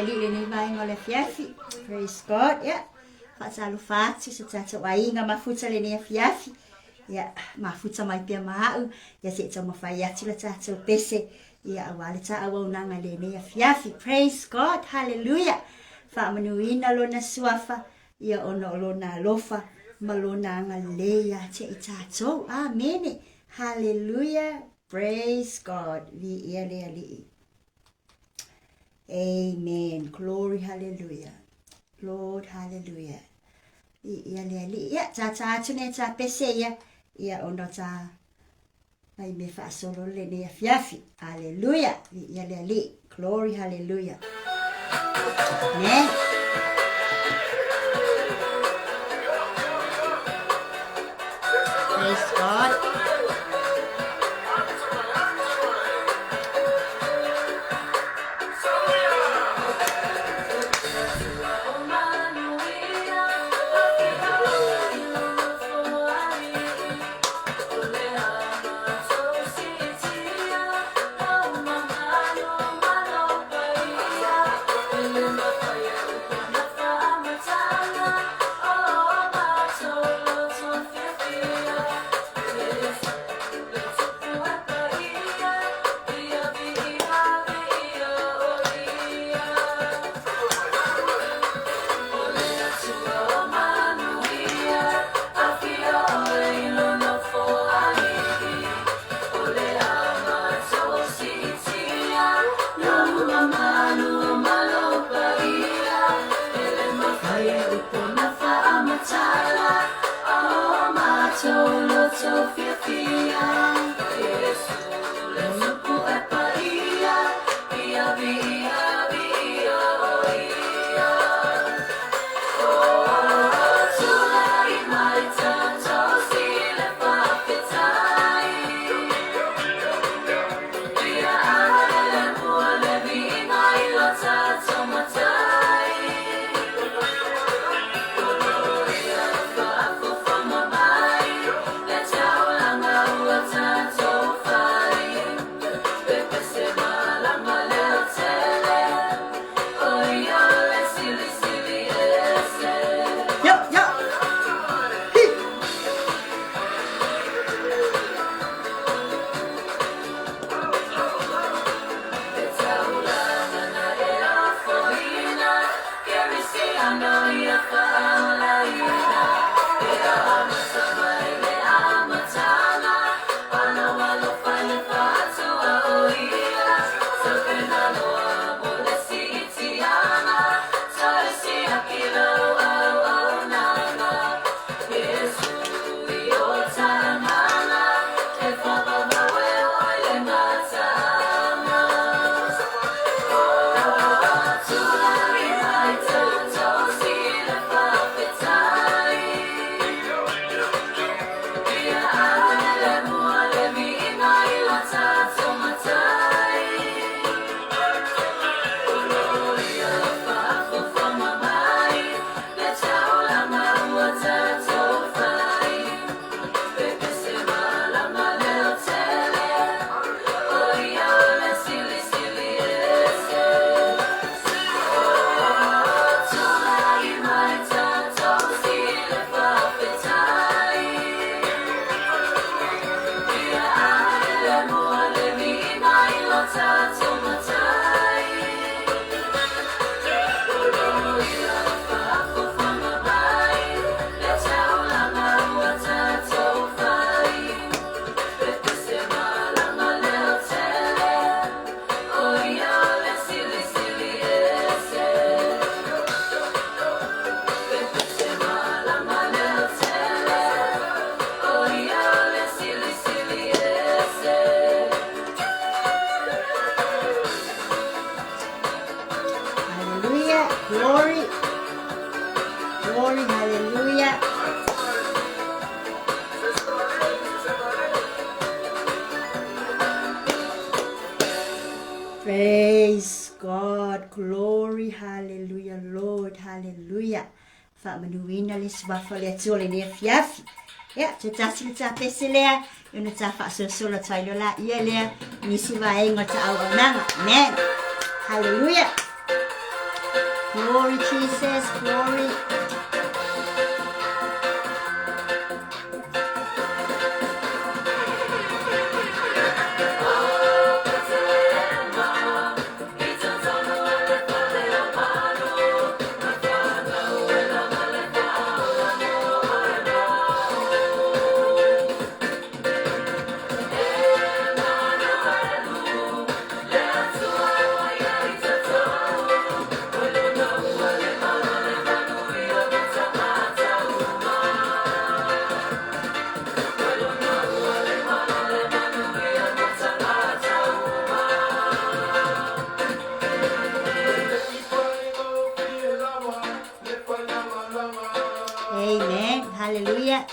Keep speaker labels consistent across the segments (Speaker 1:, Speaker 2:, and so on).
Speaker 1: Alii i lenei vaega o le afiafi. Praise God. Ia, faatalofa atu i so tatou aiga mafuta lenei afiafi. Ia, mafuta mai pea ma au, ia se i taumafai atu le tatou pese, ia aua le ta auaunaga i lenei afiafi. Praise God. Hallelujah. Faamanuina lona suafa, ia ona o lona alofa ma lona agalelei ia te i tatou. Amene. Hallelujah. Praise God. Viia le Alii. Amen. Glory, hallelujah. Lord, hallelujah. Viia le Alii. Ia, tātā atu nei tā pese ia. Ia, ona tā mai me whaasolo le nei afiafi. Hallelujah. Viia le Alii. Glory, hallelujah. Amen. Praise God. Yo, yo. Hi. Hallelujah. Glory. Glory. Hallelujah. Praise God. Glory. Hallelujah. Lord. Hallelujah. Faamanuina le suafa o le Atua i lenei afiafi. Ia, toe tasi le tapese lea, ia ona ta faasolosolo atu ai loa laia lea i nisi vaega o le ta auaunaga. Amen. Hallelujah. Glory Jesus, glory. Amen. Hallelujah.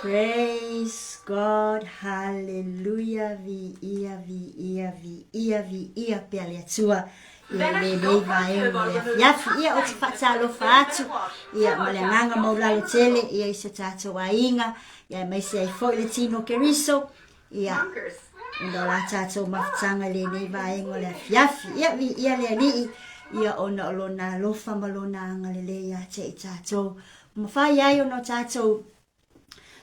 Speaker 1: Praise God, hallelujah, viia, viia, viia, viia pea le Atua. Ia lenei vaega o le afiafi, ia ou te faatalofa atu, ia ma le agaga maulalo tele, ia i so tatou aiga, ia aemaise ai foi le tino Keriso, ia ona o la tatou mafutaga i lenei vaega o le afiafi. Ia, viia le Alii, ia ona o lona alofa ma lona agalelei ia te i tatou. Ua mafai ai ona o tatou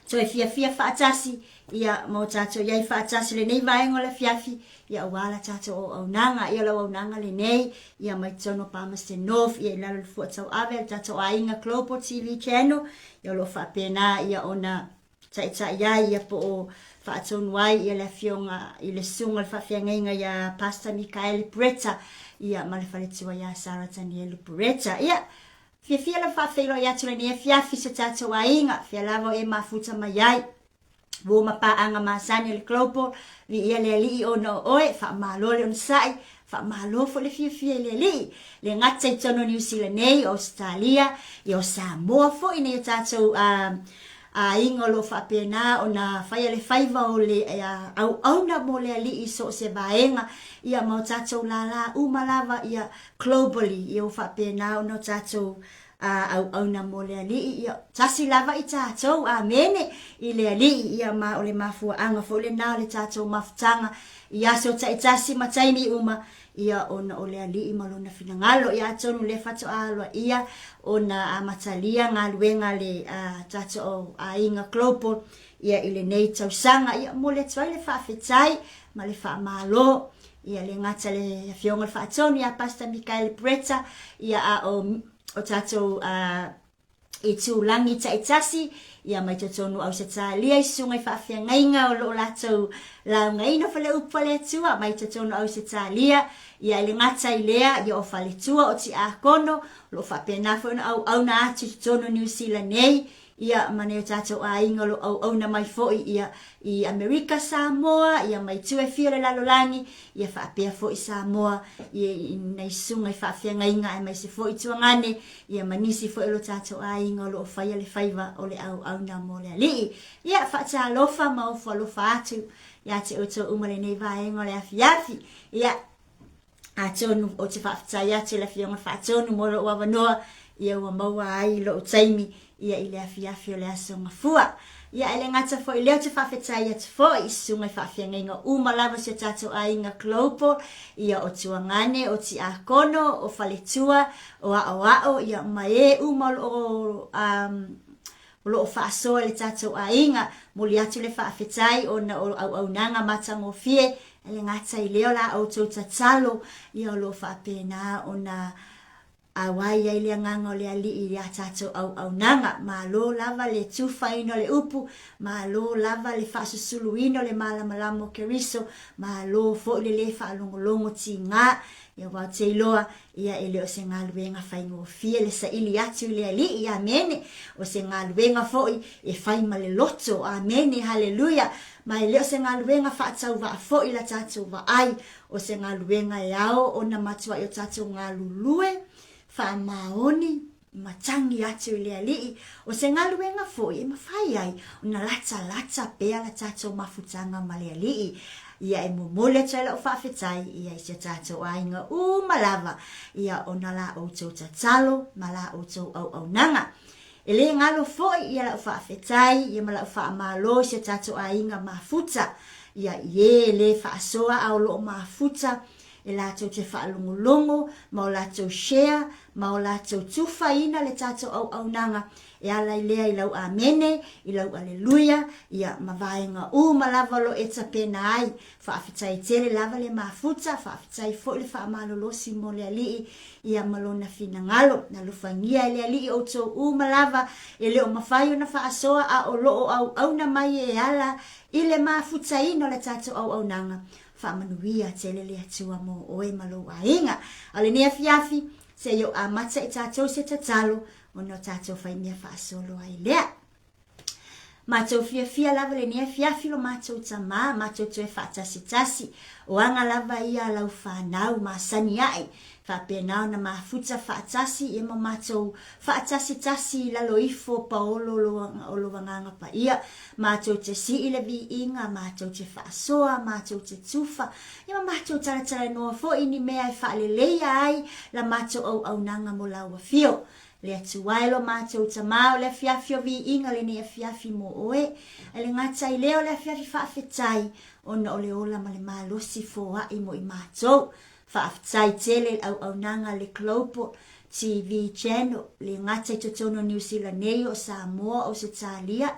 Speaker 1: toe fiafia faatasi, ia ma o tatou i ai faatasi i lenei vaega o le afiafi, ia aua la tatou auaunaga. Ia o le auaunaga lenei, ia mai totonu o Palmerston North, ia i lalo i le fua tauave a le tatou aiga Global TV Channel, ia o lo o faapena ia ona taitai ai ia po o faatonu ai ia le afioga i le susuga o le faafeagaiga ia Pastor Mikaele Bretta ia ma le faletua ia Sarah Tanielu Bretta. Ia, fiafia lava faafeiloai atu lenei afiafi so tatou aiga, fea lava o e mafuta mai ai. Uo ma paaga masani a le Global, viia le Alii ona o oe, faamalo le onosai, faamalo foi le fiafia i le Alii. Le gata i totonu o Niu Sila nei, o Ausetalia, ia o Samoa foi nei o tatou aiga o lo o faapena ona faia le faiva o le auauna mo le Alii i so o se vaega, ia ma o tatou lala uma lava, ia, globally, ia ua faapena ona o tatou auauna mo le Alii, ia, tasi lava i tatou, amene, i le Alii, ia, ma o le mafuaaga foi lena o le tatou mafutaga i aso taitasi ma taimi uma, ia ona o le Alii ma lona finagalo. Ia atonu lea faatoa aloaia ona amatalia galuega a le tatou aiga global ia i lenei tausaga. Ia momoli atu ai le faafetai ma le faamalo ia le gata le Afioga i le Faatonu ia Pastor Mikaele Bretta ia a o o tatou itulagi taitasi ia mai totonu o Ausetalia i susuga i faafeagaiga o lo o latou laugaina Faleupu a le Atua mai totonu o Ausetalia ia e le gata i lea ia o faletua o tiakono o lo o faapena foi ona auauna atu i totonu o Niu Sila nei ia ma nai o tatou aiga o lo o auauna mai foi ia i Amerika Samoa ia ma itu e fia o le lalolagi ia faapea foi Samoa i nai susuga i faafeagaiga aemaise foi tuagane ia ma nisi foi o lo tatou aiga o lo o faia le faiva o le auauna mo le Alii. Ia, faatalofa ma ofo alofa atu ia te outou uma lenei vaega o le afiafi. Ia, atonu ou te faafetai atu i le Afioga Faatonu mo lou avanoa, ia ua maua ai lou taimi ia i le afiafi o le aso Gafua. Ia, e le gata foi i lea, ou te faafetai atu foi i susuga i faafeagaiga uma lava o si o tatou aiga global, ia o tuagane, o tiakono, o faletua, o aoao, ia ma e uma o lo o o lo o faasoa i le tatou aiga. Momoli atu le faafetai ona o auaunaga matagofie, e le gata i lea o la outou tatalo, ia o lo o faapena ona Auai ai le agaga o le Alii i a tatou auaunaga. Malo lava le tufaina o le upu, malo lava le faasusuluina o le malamalama o Keriso, malo foi le le faalogologo tiga. Ia aua ou te iloa, ia e le o se galuega faigofie le saili atu i le Alii, amene. O se galuega foi e fai ma le loto, amene, haleluia. Ma e le o se galuega faatauvaa foi la tatou vaai, O se galuega e ao ona matuai o tatou galulue, faamaoni, ma tagi atu i le Alii. O se galuega foi e mafai ai ona latalata pea la tatou mafutaga ma le Alii. Ia e momoli atu ai lau faafetai ia i si o tatou aiga uma lava, ia ona la outou tatalo ma la outou auaunaga. E le galo foi ia lau faafetai ia ma lau faamalo i si o tatou aiga mafuta, ia i e le faasoa a o lo o mafuta e latou te faalogologo ma o latou share ma o latou tufaina le tatou auaunaga e ala i lea i lau amene, i lau aleluia, ia ma vaega uma lava o lo o e tapena ai. Faafetai tele lava le mafuta, faafetai foi le faamalolosi mo le Alii ia ma lona finagalo. Alofagia e le Alii outou uma lava e le o mafai ona faasoa a o lo o auauna mai e ala i le mafutaina o le tatou auaunaga. Faamanuia tele le Atua mo oe ma lou aiga. A o lenei afiafi, se i ou amata i tatou se tatalo ona o tatou faimea faasolo ai lea. Matou fiafia lava lenei afiafi lo matou tama, matou toe faatasitasi, o aga lava ia a lau fanau masani ae, faapena ona mafuta faatasi ia ma matou faatasitasi i lalo ifo o paolo o lo Agaga Paia, matou te sii le viiga, matou te faasoa, matou te tufa, ia ma matou talatalanoa foi i ni mea e faaleleia ai la matou auaunaga mo lau afio. Le Atua e lo matou Tama, o le afiafi o viiga lenei afiafi mo oe. Ae le gata i lea o le afiafi faafetai, ona o le ola ma le malosi foai mo i matou. Faafetai tele i le auaunaga a le Global TV Channel, le gata i totonu o Niu Sila nei, o Samoa, o Ausetalia,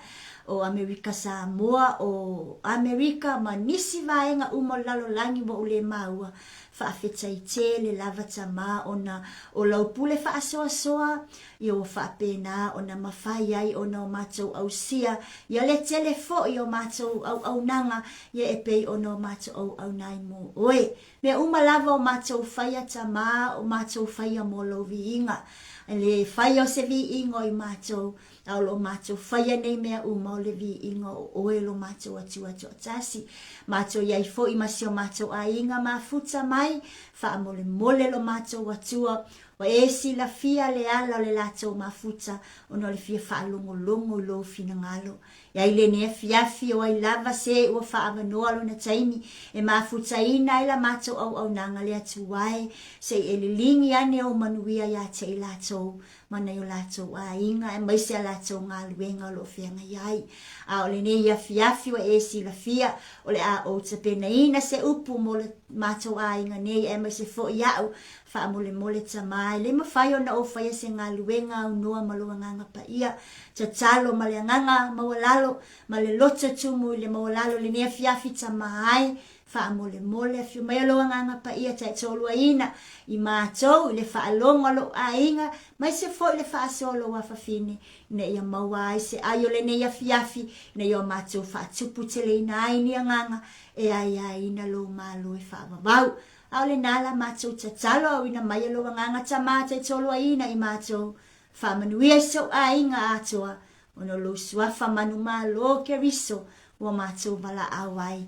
Speaker 1: o Amerika Samoa, o Amerika ma nisi vaega uma o le lalolagi ua ou le maua. Faafetai tele lava Tama ona o lau pule faasoasoa ia ua faapena ona mafai ai ona o matou ausia ia le tele foi o matou auaunaga ia e pei ona o matou auauna ai mo oe. Mea uma lava o matou faia Tama o matou faia mo lou viiga. E le faia o se viiga o i matou A o lo matou faia nei mea uma o le viiga o oe lo matou Atua toatasi. Matou i ai foi ma si o matou aiga mafuta mai, faamolemole lo matou Atua, Ua e silafia le ala o le latou mafuta ona o le fia faalogologo i lou finagalo. E ai lenei afiafi o ai lava se ua faaavanoa lona taimi e mafutaina ai la matou auaunaga le Atua e, se i e liligi ane ou manuia ia te i latou ma nai o latou aiga aemaise a latou galuega o lo o feagai ai. A o lenei afiafi ua e silafia o le a ou tapenaina se upu mo le matou aiga nei aemaise foi au. Faamolemole Tama, e le mafai ona ou faia se galuega aunoa ma lou Agaga Paia. Tatalo ma le agaga maualalo ma le loto tumu i le maualalo i lenei afiafi Tama ai. Faamolemole afio mai lou Agaga Paia taitoaluaina i matou i le faalogo a lou aiga maise foi le faasoa o lou afafine ina ia maua ai se ai o lenei afiafi ina ia o matou faatuputeleina ai ni agaga e aiaina lou Malo e faavavau. A o lena la matou tatalo auina mai e lou Agaga Tama taitoaluaina i matou. Faamanuia i si ou aiga atoa, ona o lou suafa manumalo Keriso ua matou valaau ai.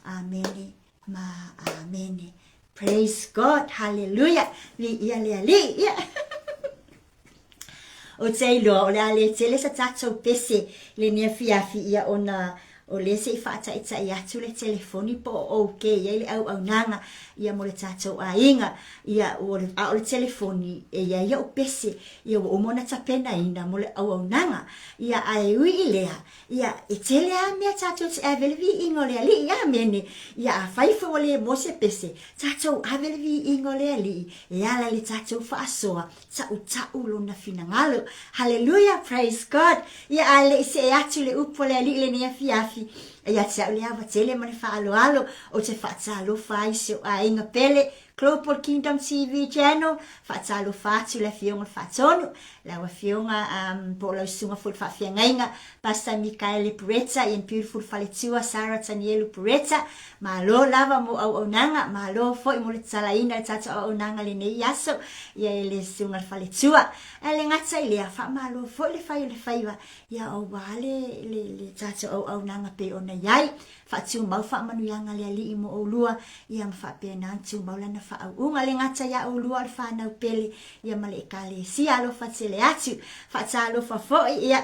Speaker 1: Amene ma amene. Praise God, hallelujah, viia le Alii. Yeah. Ou te iloa o le a le tele sa tatou pese i lenei afiafi ia ona o lea se i faataitai atu le telefoni po o ok ai le auaunaga ia mo le tatou aiga ia ua a o le telefoni e i ai au pese ia ua uma ona tapenaina mo le auaunaga ia ae ui i lea ia e tele lava mea tatou te ave le viiga o le Alii amene ia afai foi ua le maua se pese tatou ave le viiga o le Alii e ala i le tatou faasoa taʻutaʻu lona finagalo. Hallelujah, praise God. Ia ae le i see atu le upu a le Alii i lenei afiafi, ia te au le ava tele ma le faaaloalo, ou te faatalofa ai i si ou aiga pele, Global Kingdom TV Channel, faatalofa atu i le Afioga i le Faatonu, lau Afioga um, po o lau susuga foi i le Faafeagaiga, Pastor Mikaele Pureta, Ian Beautiful Faletua, Sarah Tanielu Pureta, Malo lava mo auaunaga, malo foi mo le tatalaina i le tatou auaunaga lenei aso, ia e le susuga le faletua. Ae le gata i lea, faamalo foi le fai o le faiva, ia aua le, le, le tatou auaunaga pei ona i ai. Faatumau faamanuiaga a le Alii mo oulua, ia ma faapena ona tumau lana faauuga. Le gata ia oulua o le fanau pele, ia ma le Ekalesia alofa tele atu. Faatalofa foi, ia,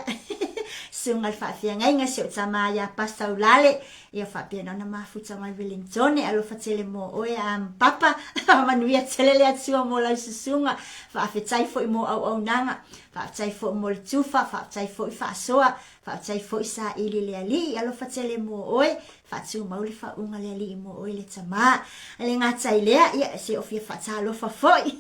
Speaker 1: susuga le faafeagaiga, si ou tama ia Pastor Ulale, Ia faapena ona mafuta mai Wellingtone, alofa tele mo oe Papa, manuia tele le Atua mo lau susuga, faafetai foi mo auaunaga, faafetai foi mo le tufa, faafetai foi faasoa, faafetai foi saili le Alii, alofa tele mo oe, faatumau le faauuga le Alii mo oe le tama. Le gata i lea, ia se o fia faatalofa foi,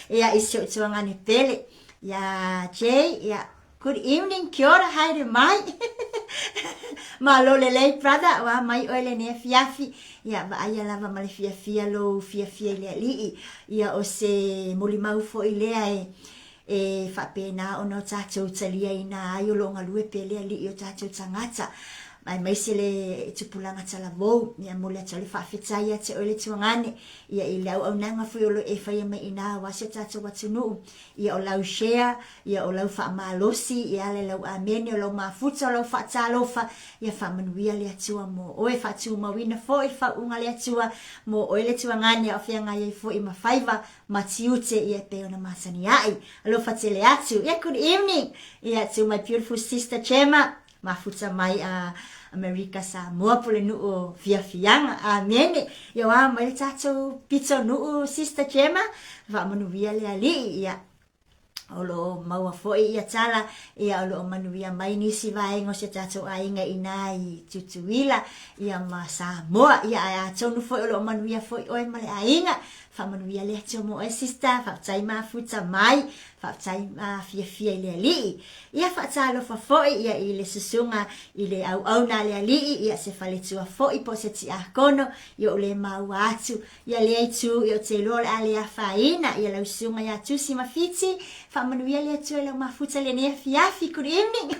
Speaker 1: ia i si ou tuagane pele, ia Jay, ia Good evening, kia ora, haere mai. Malo lelei brother, ua mai oe lenei afiafi. Ia vaaia lava ma le fiafia lou fiafia i le Alii. Ia o se molimau foi lea e e faapena ona o tatou taliaina ai o lo o galue pea le Alii i o tatou tagata aemaise le tupulaga talavou. Ia momoli atu ai le faafetai ia te oe le tuagane ia i le auaunaga foi o lo o e faia mai i ina aua si o tatou atunuu. Ia o lau share, ia o lau faamalosi, e ala i lau amene, o lau mafuta, o lau faatalofa, ia faamanuia le Atua mo oe, faatumauina foi le faauuga a le Atua mo oe le tuagane a o feagai ai foi ma faiva ma tiute, ia e pei ona masani ai. Alofa tele atu. Ia good evening. Ia to my beautiful sister Gemma. Mafuta mai a Amerika Samoa po le nuu o Fiafiaga. Amene. Ia oa mai le tatou pito nuu Sister Gemma. Faamanuia le Alii. Ia o lo o maua foi ia tala, ia o lo o manuia mai nisi vaega o si o tatou aiga i ina i Tutuila, ia ma Samoa. Ia ae atonu foi o lo o manuia foi oe ma le aiga. Faamanuia le Atua mo oe sister, faafetai mafuta mai, faafetai fiafia i le Alii. Ia faatalofa foi ia i le susuga i le auauna a le Alii, ia se faletua foi po o se tiakono, ia ou le maua atu ia lea itu, ia ou te iloa o le a le afaina ia lau susuga ia Tusi ma Fiti. Faamanuia le Atua i lau mafuta i lenei afiafi. Good evening.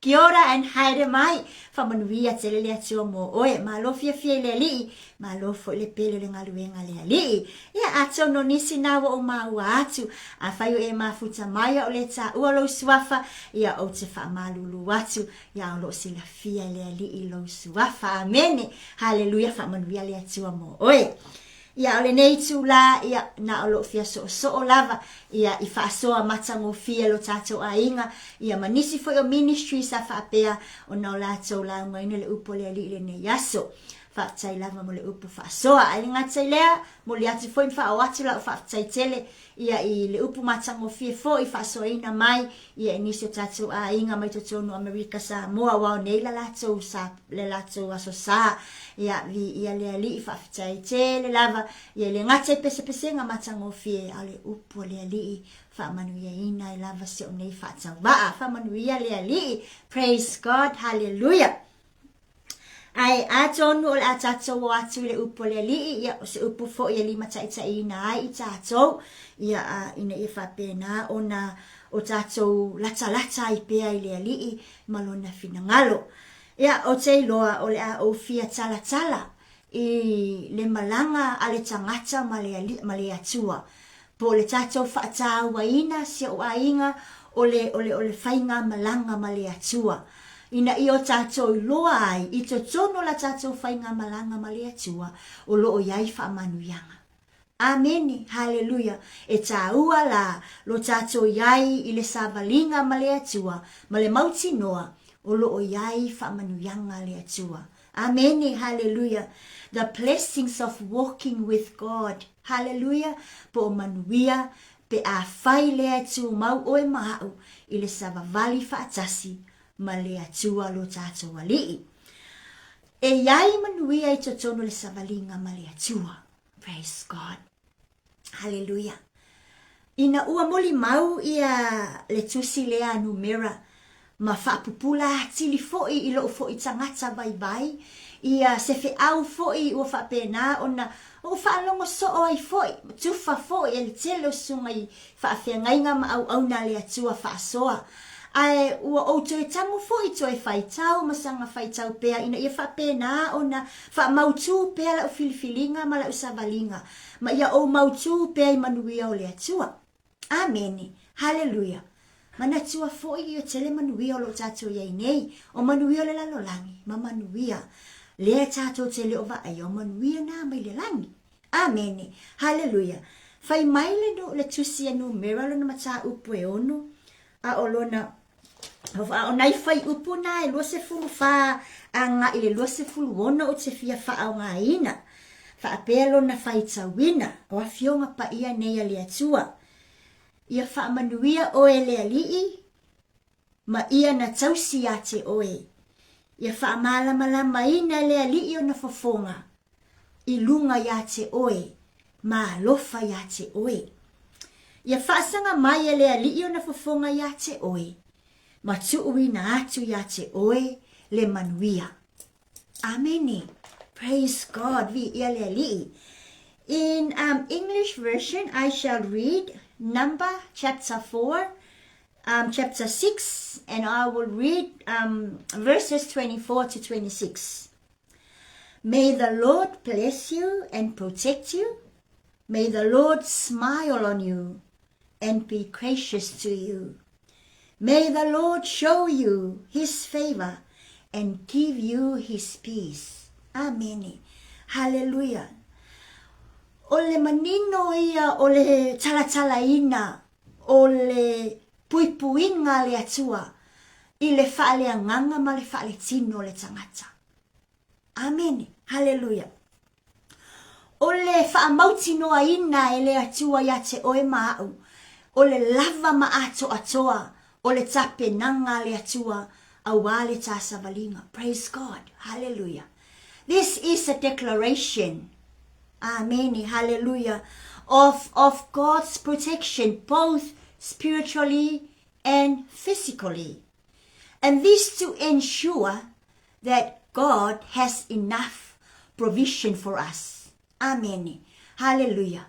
Speaker 1: Kia ora and haere mai. Faamanuia tele le Atua mo oe. Malo fiafia i le Alii. Malo foi le pele o le galuega a le Alii. Ia, atonu o nisi na ua ou maua atu, afai o e mafuta mai a o le taua lou suafa, ia ou te faamalulu atu, ia o lo o silafia e le Alii lou suafa. Amene. Haleluia, faamanuia le Atua mo oe. Ia, o lenei itulā, ia, na o lou fia soosoo lava, ia, i faasoa matagofie lo tatou aiga, ia, ma nisi foi o ministry sa faapea ona o latou laugaina le upu a le Alii i lenei aso. Faafetai lava mo le upu faasoa. Ae le gata i lea, momoli atu foi ma faaoo atu lau faafetai tele, ia, i le upu matagofie foi faasoaina mai, ia, e nisi o tatou aiga mai totonu o Amerika Samoa, aua o nei la latou sa, le latou Aso Sa. Ia, viia le Alii, faafetai tele lava, ia, e le gata i pesepesega matagofie, a o le upu a le Alii, faamanuiaina ai lava si ou nei faatauvaa. Faamanuia le Alii. Praise God, hallelujah. Ae atonu o le a tatou o atu i le upu a le Alii, ia, o se upu foi e limataitaiina ai i tatou, ia, a, ina ia faapena ona o tatou latalata ai pea i le Alii ma lona finagalo. Ia, ou te iloa o le a ou fia talatala i le malaga a le tagata ma le Alii, ma le Atua, po o le tatou faatauaina si ou aiga o le, o le, o le faigamalaga ma le Atua, ina ia o tatou iloa ai i totonu o la tatou faigamalaga ma le Atua o lo o i ai faamanuiaga. Amene! Haleluia! E tāua la lo tatou i ai i le savaliga ma le Atua ma le mautinoa o lo o i ai faamanuiaga a le Atua. Amene! Haleluia! The blessings of walking with God. Haleluia! Po o manuia pe afai lea e tumau oe ma aʻu i le savavali faatasi ma le Atua lo tatou Alii. E i ai manuia i totonu o le savaliga ma le Atua. Praise God. Haleluia. Ina ua molimau ia le tusi lea a Numera ma faapupula atili foi i lou foi tagata vaivai ia se feau foi ua faapena ona ou faalogo soo ai foi, ma tufa foi e le tele o susuga i faafeagaiga ma auauna a le Atua faasoa. Ae ua ou toe tago foi toe faitau ma saga faitau pea ina ia faapena ona faamautū pea lau filifiliga ma lau savaliga, ma ia ou mautū pea i manuia o le Atua. Amene. Haleluia. Manatua foi ia tele manuia o lo o tatou i ai nei, o manuia o le lalolagi, ma manuia lea tatou te le o vaaia, o manuia na mai le lagi. Amene. Haleluia. Fai mai le, nu, le tusi a Numera lona mataupu e ono, a o lona a o nai fuaiupu na e 24 agai i le 26 ou te fia faaaogaina, faapea lona faitauina, o Afioga Paia nei a le Atua. Ia faamanuia oe e le Alii, ma ia na tausi ia te oe. Ia faamalamalamaina e le Alii ona fofoga i luga ia te oe, ma alofa ia te oe. Ia faasaga mai e le Alii ona fofoga ia te oe, ma tuuina atu ia te oe le manuia. Amene. Praise God. Viia le Alii. In um, English version, I shall read number chapter 4, um, chapter 6, and I will read um, verses 24 to 26. May the Lord bless you and protect you. May the Lord smile on you and be gracious to you. May the Lord show you his favor and give you his peace. Amene. Haleluia. O le manino ia o le talatalaina o le puipuiga a le Atua i le faaleagaga ma le faaletino o le tagata. Amene. Haleluia. O le faamautinoaina e le Atua ia te oe ma aʻu, o le lava ma atoatoa o le tapenaga a le Atua auā le tā savaliga. Praise God. Hallelujah. This is a declaration. Amene. Hallelujah. Of, of God's protection, both spiritually and physically. And this to ensure that God has enough provision for us. Amene. Haleluia.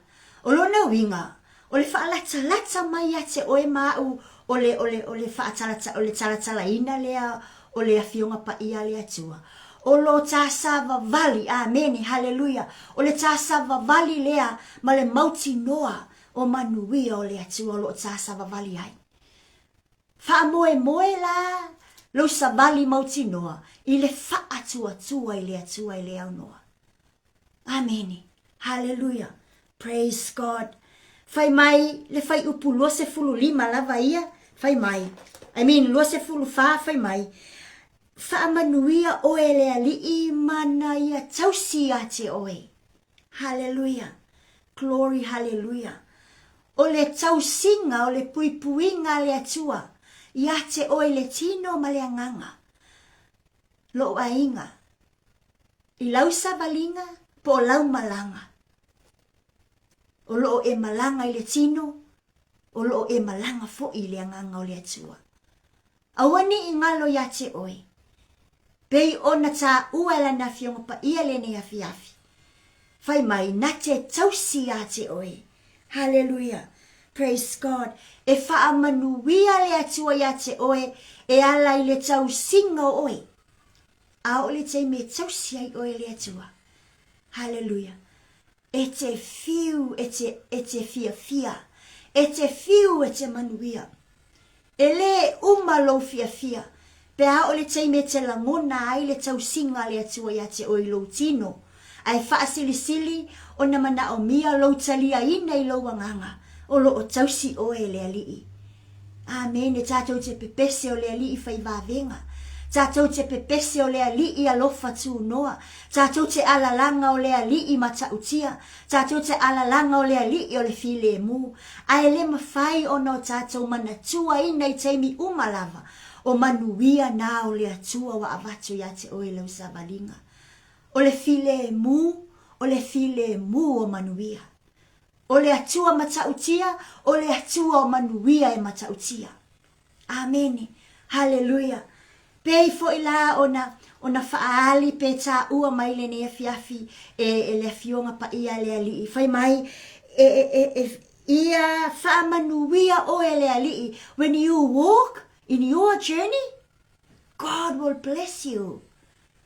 Speaker 1: O lona uiga, o le faalatalata mai ia te oe ma aʻu o le, o le, o le faatalata, o le talatalaina lea o le Afioga Paia a le Atua. O lo tā savavali, amene, haleluia, o le tā savavali lea ma le mautinoa o manuia o le Atua o lo o tā savavali ai. Faamoemoe la lou savali mautinoa i le faatuatua i le Atua e le aunoa. Amene. Haleluia! Praise God! Fai mai le fuaiupu 25 lava ia, fai mai, I mean 24 fai mai, Faamanuia oe e le Alii ma na ia tausi ia te oe. Haleluia! Glory haleluia! O le tausiga, o le puipuiga a le Atua ia te oe i le tino ma le agaga. Lou aiga, i lau savaliga po o lau malaga, o lo o e malaga i le tino, o lo o e malaga foi i le agaga o le Atua. Aua ne i galo iā te oe, pei ona tāua e lana Afioga Paia lenei afiafi. Fai mai, na te tausi iā te oe. Haleluia! Praise God! E faamanuia le Atua iā te oe e ala i le tausiga o oe. ʻAʻole taimi e tausi ai ʻoe e le Atua. Haleluia! E te whiu, e te, e te fiafia. E te whiu, e te manuia. E lē uma lou fiafia, pe a oo le taimi e te lagona ai le tausiga a le Atua iā te oe i lou tino, a e faasilisili ona manaomia lou taliaina i lou agaga, o lo o tausi oe e le Alii. Amene, tatou te pepese o le Alii fai vavega. Tatou te pepese o le Alii alofa tunoa. Tatou te alalaga o le Alii matautia. Tatou te alalaga o le Alii o le filemu. A e le mafai ona o tatou manatuaina i taimi uma lava, o manuia na o le Atua ua avatu ia te oe i lau savaliga. O le filemu, o le filemu o manuia. O le Atua matautia, o le Atua o manuia e matautia. Amene. Haleluia. Pei foi la ona, ona faaali pe tāua mai lenei afiafi e, e le Afioga Paia a le Alii. Fai mai, e, e, e, e, ia faamanuia oe e le Alii. When you walk in your journey, God will bless you.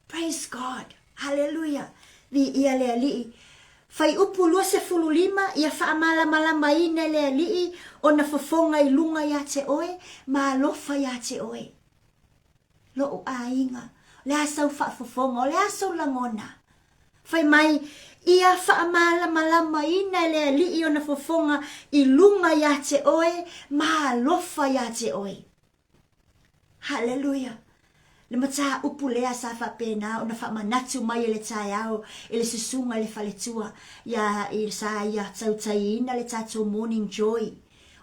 Speaker 1: Praise God! Haleluia! Viia le Alii! Fuaiupu 25, Ia faamalamalamaina e le Alii ona fofoga i luga iā te oe, ma alofa iā te oe. Loʻu aiga, o le a sau faafofoga, o le a sou lagona? Fai mai, Ia faamalamalamaina e le Alii ona fofoga i luga iā te oe, ma alofa iā te oe. Haleluia! Le mataupu lea sa faapena ona faamanatu mai e le taeao e le susuga i le faletua ia i sa ia tautaiina le tatou morning joy.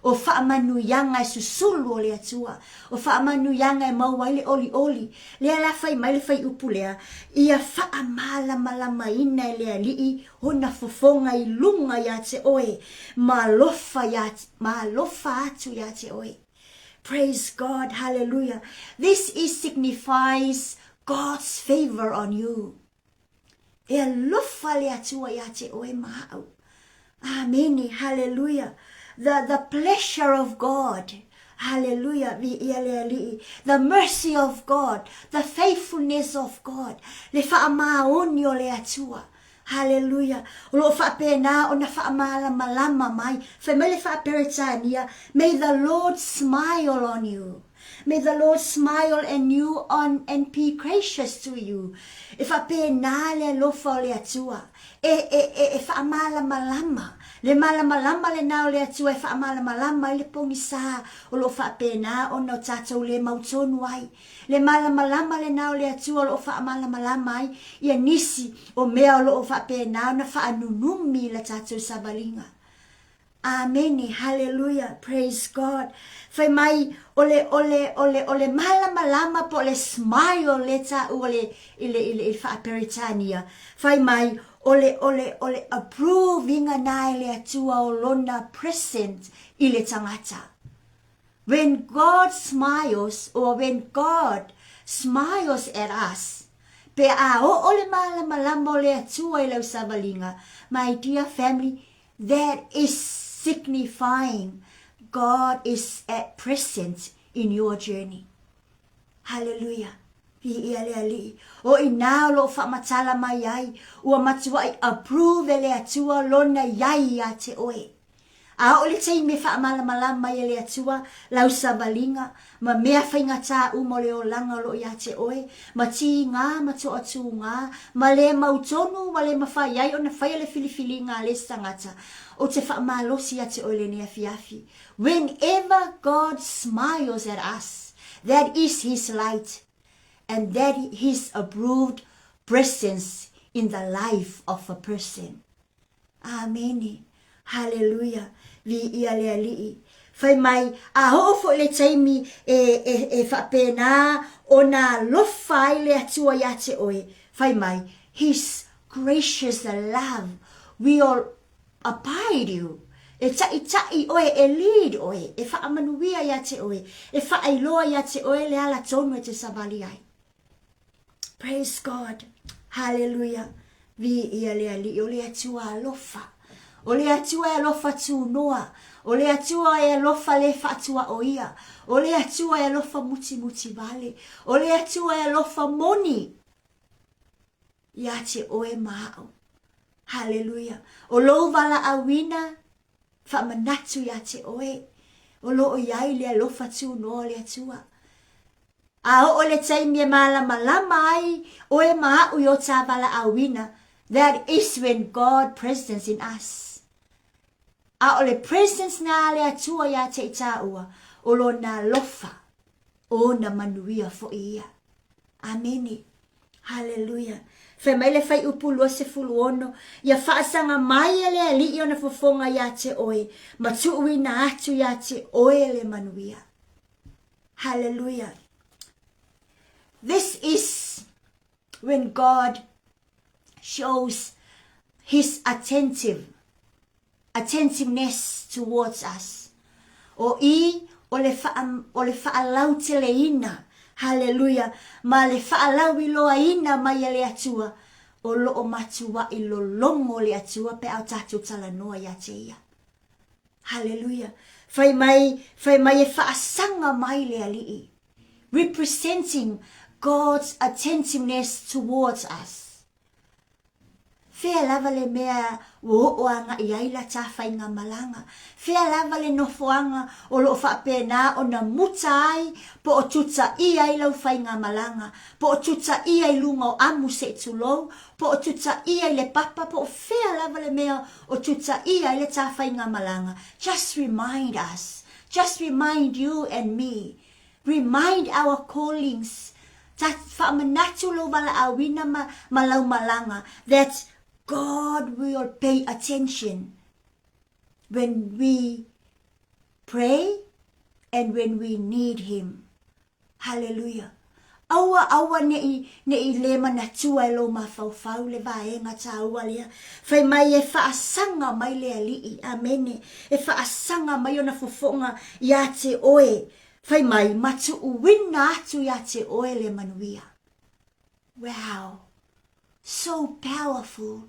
Speaker 1: O faamanuiaga e susulu o le Atua, o faamanuiaga e maua ai le olioli. Lea la fai mai le fuaiupu lea, ia faamalamalamaina e le Alii ona fofoga i luga ia te oe, ma alofa ia, ma alofa atu ia te oe. Praise God, hallelujah. This is signifies God's favor on you. E alofa le Atua iā te oe ma au. Amene, hallelujah. The, the pleasure of God. Hallelujah, viia le Alii. The mercy of God, the faithfulness of God. Le faamaoni o le Atua. Haleluia! O lo o faapena ona faamalamalama mai. Fai mai le Faa-Peretania, May the Lord smile on you. May the Lord smile and you on and be gracious to you. E faapena le alofa o le Atua. E, e, e, e faamalamalama. Le malamalama lena o le Atua e faamalamalama ai le pogisā o lo o faapena ona o tatou le mautonu ai. Le malamalama lena o le Atua o lo o faamalamalama ai ia nisi o mea o lo o faapena ona faanunumi i la tatou savaliga. Amene, haleluia, praise God. Fai mai, o le, o le, o le, o le malamalama po o le smile le taua le, i le, i le, i le Faa-Peretania. Fai mai, o le, o le, o le approve iga na e le Atua o lona present i le tagata. When God smiles or when God smiles at us, pe a oo le malamalama o le Atua i lau savaliga, my dear family, that is signifying God is at present in your journey. Haleluia! Viia le Alii. O i inā o lo o faamatala mai ai, ua matuai approve e le Atua lona iai ia te oe. A oo le taimi e faamalamalama ai e le Atua lau savaliga ma mea faigata uma o le olaga o lo o ia te oe, ma tiga ma toatuga, ma le mautonu ua le mafai ai ona faia le filifiliga a le isi tagata, ou te faamalosi ia te oe i lenei afiafi. Whenever God smiles at us, that is His light and that His approved presence in the life of a person. Amene. Haleluia. Viia le Alii. Fai mai, a oo foi le taimi e, e, e faapena ona alofa ai le Atua ia te oe, fai mai, His gracious love will abide you. E taʻitaʻi oe, e lead oe, e faamanuia ia te oe, e faailoa ia te oe le ala tonu e te savali ai. Praise God. Hallelujah. Viia le Alii, o le Atua alofa. O le Atua e alofa tunoa. O le Atua e alofa le faatuaoia. O le Atua e alofa mutimuti vale. O le Atua e alofa moni ia te oe ma au. Hallelujah. O lou valaauina faamanatu ia te oe, o lo o i ai le alofa tunoa o le Atua. A oo le taimi e malamalama ai oe ma aʻu i o tā valaauina, that is when God presence in us. A o le presence na a le Atua iā te i tāua, o lona alofa, o ona manuia foʻi ia. Amene. Haleluia. Fai mai le Fuaiupu 26, Ia faasaga mai e le Alii ona fofoga iā te oe, ma tuuina atu iā te oe le manuia. Hallelujah. This is when God shows his attentive attentiveness towards us. O i o le wha, o le whaalauteleina, hallelujah, ma le whaalauiloaina mai e le Atua, o loo matuai lologo le Atua pe a o tatou talanoa ia te ia. Hallelujah. Fai mai, fai mai e faasaga mai le Alii. Representing God's attentiveness towards us. Fea lava le mea ua oo agai ai la ta faigamalaga? Fea lava le nofoaga o lo o faapena ona muta ai po o tutaia ai lau faigamalaga, po o tutaia i luga o amu se i tulou, po o tutaia i le papa, po o fea lava le mea o tutaia ai le ta faigamalaga? Just remind us, just remind you and me, remind our callings, ta faamanatu lou valaauina ma, ma lau malaga, that God will pay attention when we pray and when we need Him. Haleluia! Aua, aua ne i, ne i le manatua e lou mafaufau le vaega taua lea. Fai mai e faasaga mai le Alii, amene, e faasaga mai ona fofoga ia te oe. Fai mai, ma tuuina atu ia te oe le manuia. Wow! So powerful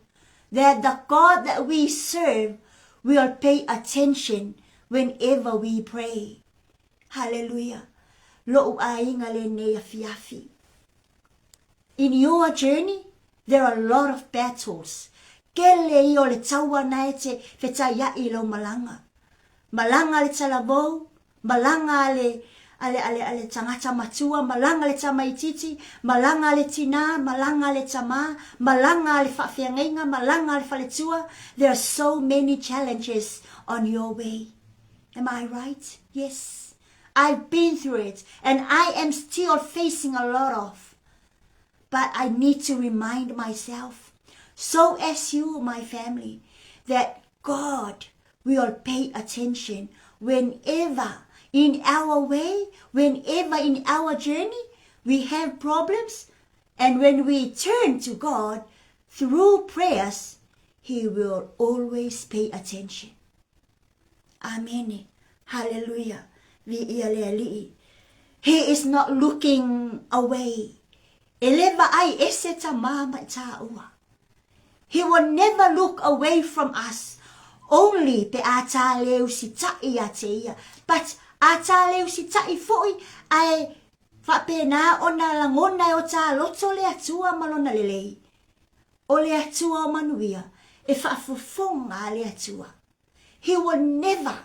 Speaker 1: that the God that we serve will pay attention whenever we pray. Haleluia! Loʻu ʻāiga lenei afiafi. In your journey, there are a lot of battles. Kele ia o le taua na e te fetaiaʻi i lau malaga. Malaga le talavou, malaga a le, a le, a le, a le tagata matua, malaga le tamaititi, malaga le tinā, malaga le tamā, malaga le faafeagaiga, malaga le faletua. There are so many challenges on your way. Am I right? Yes. I've been through it and I am still facing a lot of. But I need to remind myself, so as you, my family, that God will pay attention whenever in our way, whenever in our journey we have problems, and when we turn to God through prayers, He will always pay attention. Amene. Haleluia. Viia le Alii. He is not looking away. E le vaai ese tamā ma i tāua. He will never look away from us only pe a tā le usitaʻi ia te ia. But a tā le usitaʻi foʻi ae faapena ona lagona e o tā loto le Atua ma lona lelei. O le Atua o manuia, e faafofoga a le Atua. He will never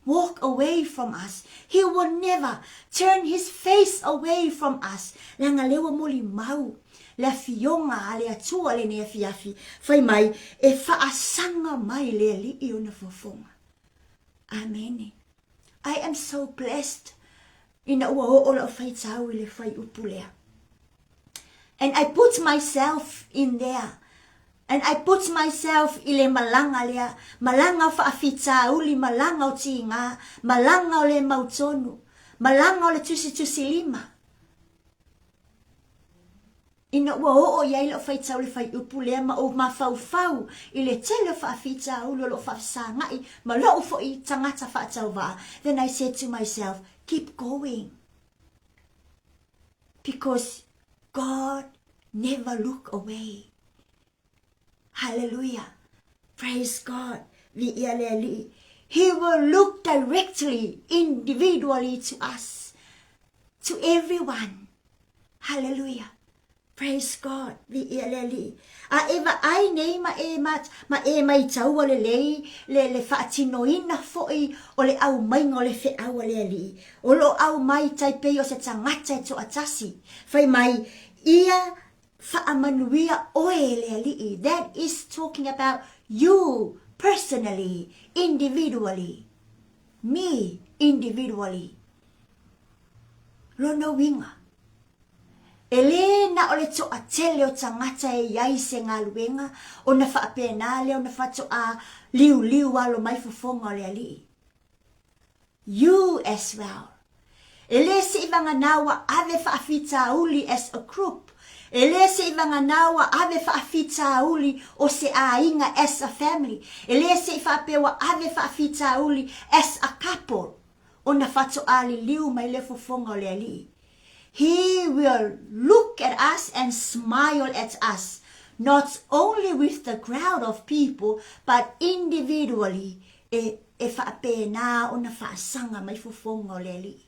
Speaker 1: walk away from us. He will never turn his face away from us. Leaga lea ua molimau le afioga a le Atua lenei afiafi, fai mai, e faasaga mai le Alii ona fofoga. Amene. I am so blessed ina ua oo lau faitau i le fuaiupu lea. And I put myself in there. And I put myself i le malaga lea, malaga o faafitauli, malaga o tiga, malaga o le mautonu, malaga o le tusitusilima. Ina ua oo i ai lau faitau i le fuaiupu lea ma ou mafaufau i le tele o faafitauli o lo o faafesagai ma lou foi tagata faatauvaa, then I said to myself, keep going. Because God never look away. Hallelujah. Praise God. Viia le Alii. He will look directly, individually to us, to everyone. Hallelujah. Praise God. Viia le Alii. A e vaai nei ma e, ma, ma e maitaua lelei le, le faatinoina foi o le aumaiga o le feau a le Alii. O lo o aumai tai pei o se tagata e toatasi. Fai mai, ia faamanuia oe e le Alii. That is talking about you personally, individually. Me individually. Lona uiga, E lē na o le toatele o tagata e i ai se galuega ona faapena lea ona faatoa liuliu alo mai fofoga o le Alii. You as well. E lē seivagana ua ave faafitauli as a group. E lē seivagana ua ave faafitauli o se aiga as a family. E lē se i faapea ua ave faafitauli as a couple ona faatoa liliu mai lea fofoga o le Alii. He will look at us and smile at us, not only with the crowd of people, but individually, e, e faapena ona faasaga mai fofoga o le Alii.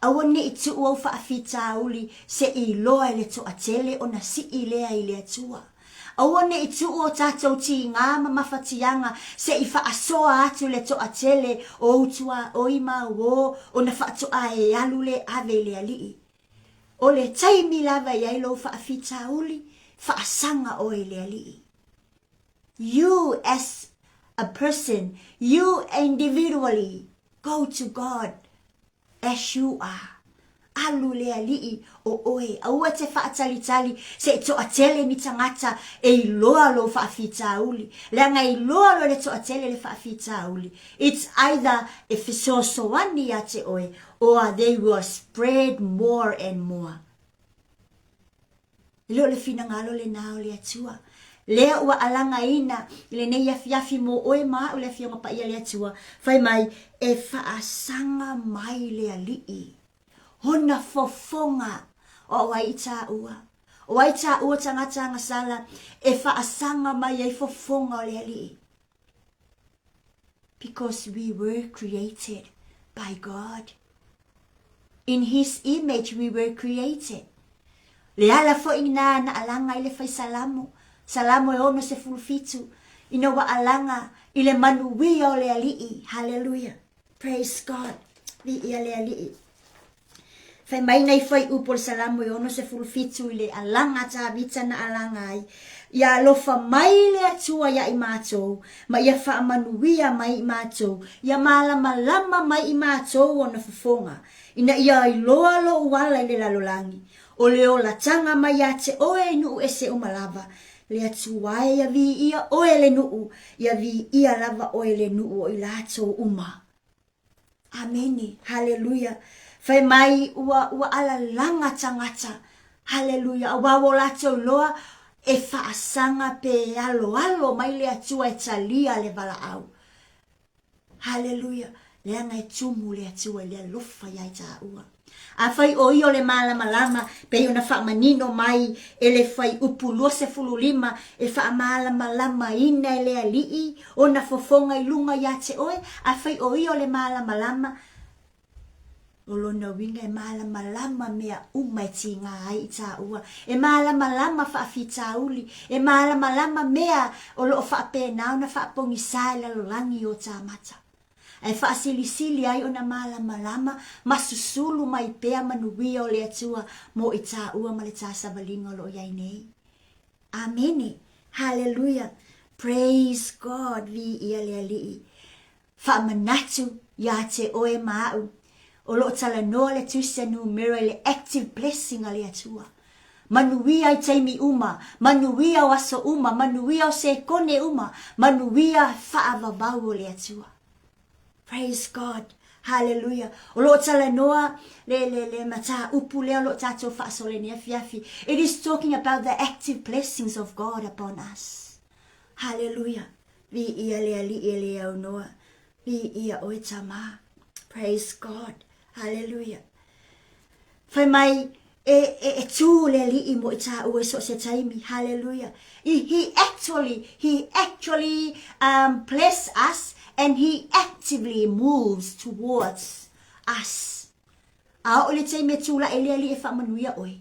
Speaker 1: Aua ne i tuu au faafitauli se i iloa e le toatele ona sii lea i le Atua. Aua ne i tuu o tatou tiga ma mafatiaga se i faasoa atu le toatele o ou tuaoi ma uō ona faatoa e alu le ave i le Alii. O le taimi lava e i ai lou faafitauli, faasaga oe i le Alii. You as a person, you individually, go to God as you are. Alu le Alii o oe, aua e te faatalitali se i toatele ni tagata e iloa lou faafitauli, leaga e iloa loa e le toatele le faafitauli, it's either e fesoasoani ia te oe or they will spread more and more. E le o le finagalo lena o le Atua. Lea ua alagaina i lenei afiafi mo oe ma au le Afioga Paia a le Atua, fai mai, e faasaga mai le Alii. Ona fofoga o ai i tāua. O ai tāua tagata agasala e faasaga mai ai fofoga o le Alii. Because we were created by God. In his image we were created. Le ala foi na na alaga i le fai salamo, Salamo e 67, ina ua alaga i le manuia o le Alii. Hallelujah. Praise God. Viia le Alii. Fai mai nei fuaiupu o le Salamo e 67 i le alaga a Tavita na alaga ai, Ia alofa mai le Atua iā i matou, ma ia faamanuia mai i matou, ia malamalama mai i matou ona fofoga, ina ia iloa lou ala i le lalolagi, o le olataga mai ia te oe i nuu ese uma lava. Le Atua e, ia viia oe le nuu, ia viia lava oe le nuu o i latou uma. Amene. Haleluia. Fai mai ua, ua alalaga tagata. Haleluia. Aua ua o latou iloa e faasaga pe e aloalo mai le Atua e talia le valaau. Haleluia. Leaga e tumu le Atua i le alofa ia i taua. Afai o ia o le malamalama, pei ona faamanino mai e le Fuaiupu 25 e faamalamalamaina e le Alii ona fofoga i luga ia te oe, afai o ia o le malamalama, O lona uiga e malamalama mea uma e tiga ai i tāua, e malamalama faafitauli, e malamalama mea o lo o faapena ona faapogisā i lalolagi o tāmata. Ae faasilisili ai ona malamalama ma susulu mai pea manuia o le Atua mo i tāua ma le tāsavaliga o lo o i ai nei. Amene! Haleluia! Praise God! Viia le Alii! Faamanatu ia te oe ma au, o lo o talanoa le Tusi a Numera i le active blessing a le Atua. Manuia i taimi uma, manuia o aso uma, manuia o sekone uma, manuia faavavau o le Atua. Praise God. Hallelujah. O lo o talanoa le, le, le mataupu lea o lo o tātou faasolo i lenei afiafi. It is talking about the active blessings of God upon us. Hallelujah. Viia le Alii e le aunoa. Viia oe Tama. Praise God. Hallelujah. Fai mai, e, e, e tū le Alii mo i tāua i so se taimi. Hallelujah. He, he actually, he actually um, bless us and he actively moves towards us. A o le taimi e tūlaʻi le Alii e faamanuia oe.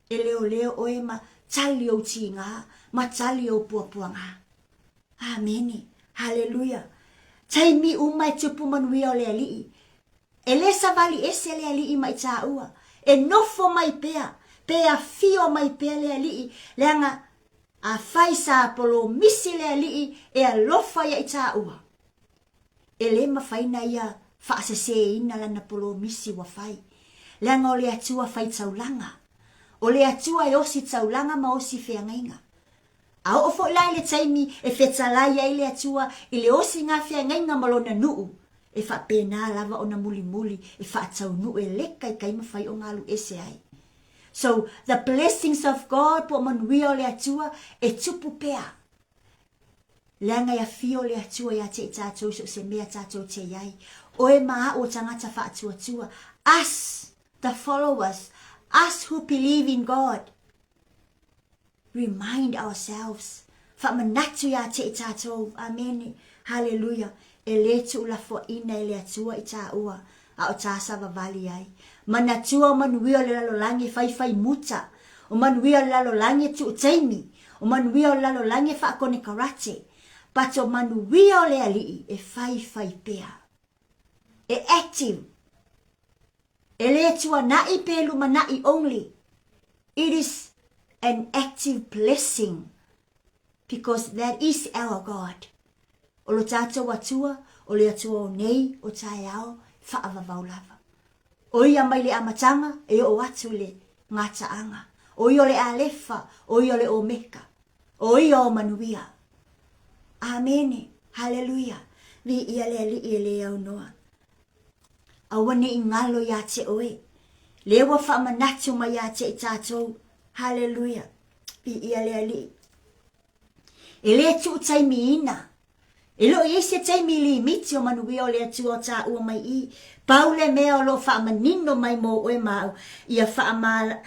Speaker 1: E leoleo oe ma tali ou tīgā, ma tali ou puapuagā. Amene. Haleluia. Taimi uma e tupu manuia o le Alii. E le savali ese le Alii ma i tāua. E nofo mai pea, pe afio mai pea le Alii, leaga afai sa polomisi le Alii e alofa ia i tāua. E le mafai na ia faasesēina lana polomisi ua fai, leaga o le Atua fai taulaga. O le Atua e osi taulaga ma osi feagaiga. A oo foi la i le taimi e fetalai ai le Atua i le osiga feagaiga ma lona nuu, e faapena lava ona mulimuli e faataunuu e le kaikai mafai ona alu ese ai. So, the blessings of God po o manuia o le Atua e tupu pea. Leaga e afio le Atua ia te i tātou i so o se mea tātou te i ai. Oe ma a'u o tagata faatuatua, us, the followers, us who believe in God, remind ourselves, faamanatu ia te i tātou, amene, haleluia, e le tuulafoaina e le Atua i tāua, a o tā savavali ai. Manatua o manuia o le lalolagi e faifai muta, o manuia o le lalolagi e tuu taimi, o manuia o le lalolagi e faakonekarate, but o manuia o le Alii e faifai pea. E active. E le tuanai pe lumanai only. It is an active blessing because that is our God. O lo tātou Atua, o le Atua o nei, o taeao, faavavau lava. O ia mai le amataga e oo atu i le gataaga. O ia o le Alefa, o ia o le Omeka. O ia o manuia. Amene. Haleluia. Viia le Alii e le aunoa. Aua ne i galo iā te oe. Lea ua faamanatu mai iā te i tātou. Haleluia. Viia le Alii. E le tuu taimiina. E le o i ai se taimi limiti o manuia o le Atua o tāua mai i. Pau le mea o lo o faamanino mai mō oe ma au, ia whaama,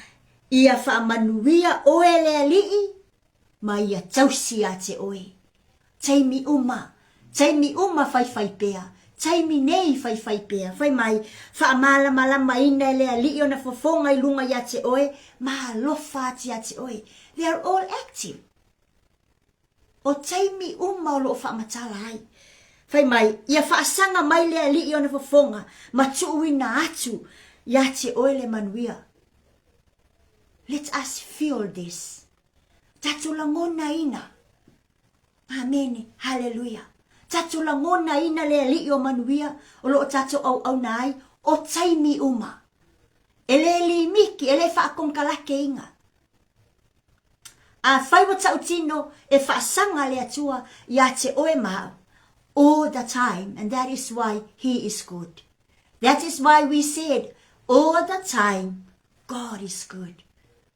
Speaker 1: ia faamanuia oe le Alii ma ia tausi iā te oe. Taimi uma, taimi uma faifai pea, taimi nei faifai pea, fai mai, faamalamalamaina e le Alii ona fofoga i luga iā te oe, ma alofa atu iā te oe. They are all active. O taimi uma o lo o faamatala ai. Fai mai, ia faasaga mai le Alii ona fofoga ma tuuina atu iā te oe le manuia. Let us feel this. Tatou lagonaina. Amene. Haleluia. Tatou lagonaina le Alii o manuia o lo o tatou auauna ai o taimi uma. E le limiki, e le faakonekalakeiga. Afai ua tautino e faasaga le Atua iā te oe ma au, all the time, and that is why he is good. That is why we said, all the time, God is good.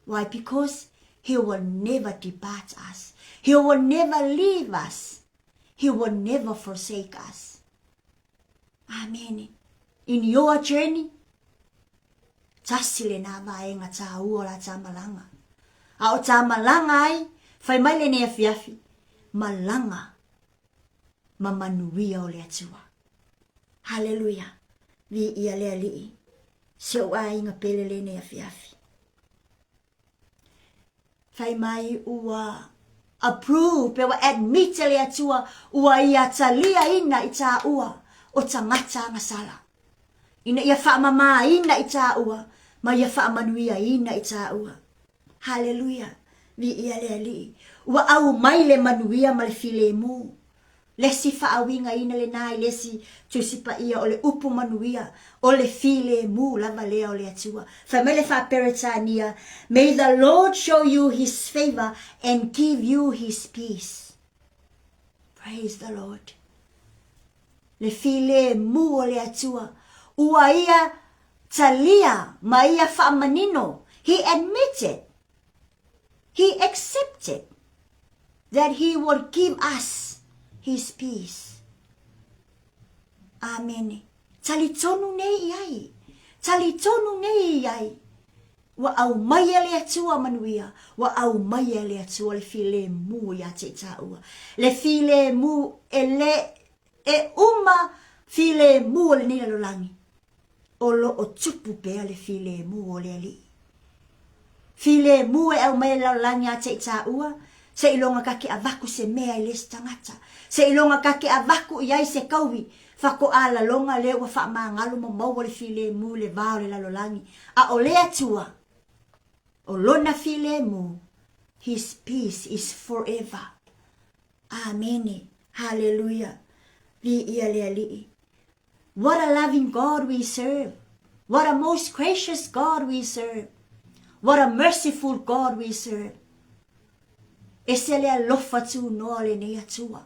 Speaker 1: Why? Because he will never depart us. He will never leave us. He will never forsake us. Amen. In your journey, tasi lenā vaega tāua o la tā malaga. A o tā malaga ai, fai mai lenei afiafi, malaga ma manuia o le Atua. Haleluia. Viia le Alii. Si ou aiga pele lenei afiafi. Fai mai ua approve pe ua admit e le Atua ua ia taliaina i tāua o tagata agasala. Ina ia faamamaina i tāua ma ia faamanuiaina i tāua. Haleluia! Viia le Alii. Ua aumai le manuia ma le filemu. Le isi faauigaina lena i le isi Tusi Paia o le upu manuia, o le filemu lava lea o le Atua. Fai mai le Faa-Peretania, May the Lord show you his favour and give you his peace. Praise the Lord. Le filemu o le Atua, ua ia talia ma ia faamanino, he admitted, he accepted that he would give us his peace. Amene. Talitonu nei i ai. Talitonu nei i ai. Ua aumai e le Atua manuia, ua aumai e le Atua le filemu iā te i tāua. Le filemu e le e uma filemu o lenei lalolagi. O lo o tupu pea le filemu o le Alii. Filemu e aumai e le lalolagi iā te i tāua, seiloga ka ke avaku se mea i le isi tagata, seiloga ka ke avaku i ai se kaui, fakoʻa laloga lea ua faamagalo ma maua le filemu i le va o le lalolagi, a o le Atua, o Lona filemu, His peace is forever. Amene. Haleluia. Viia le Alii. What a loving God we serve! What a most gracious God we serve! What a merciful God we serve! Ese le alofa tūnoa o lenei Atua.